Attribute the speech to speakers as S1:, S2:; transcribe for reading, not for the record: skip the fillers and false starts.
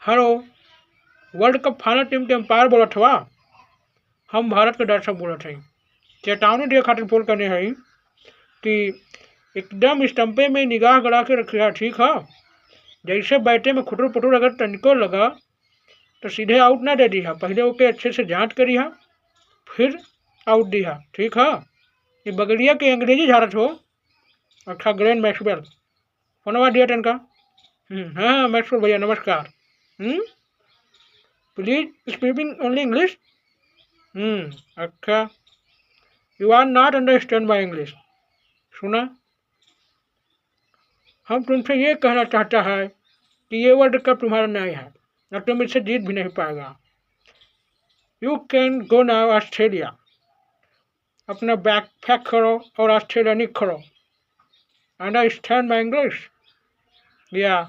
S1: Hello, world cup final team के umpire बोलत हवा? हम भारत के दर्शक बोलत हई। चेतावनी देवे खातिर फोन करने हई कि एकदम स्टंपे में निगाह गड़ा के रखिहा, ठीक है? जैसे बैटे में खुटुर पुटुर अगर तनिको लगा तो सीधे आउट ना दे दीहा, पहले ओके अच्छे से जांच करिहा, फिर आउट दीहा, ठीक है? ये बगलिया के अंग्रेजी झाड़त हो। अच्छा, ग्लेन मैक्सवेल, फोनवा दिया तनका। हाँ मैक्सवेल भैया नमस्कार। Please speaking only English. अच्छा, you are not understand my English. सुना, हम तुमसे ये कहना चाहता है कि ये वर्ल्ड कप तुम्हारा नहीं है और तुम इससे जीत भी नहीं पाएगा। You can go now Australia. अपना बैग पैक करो और ऑस्ट्रेलिया निकलो। Understand my English? Yeah.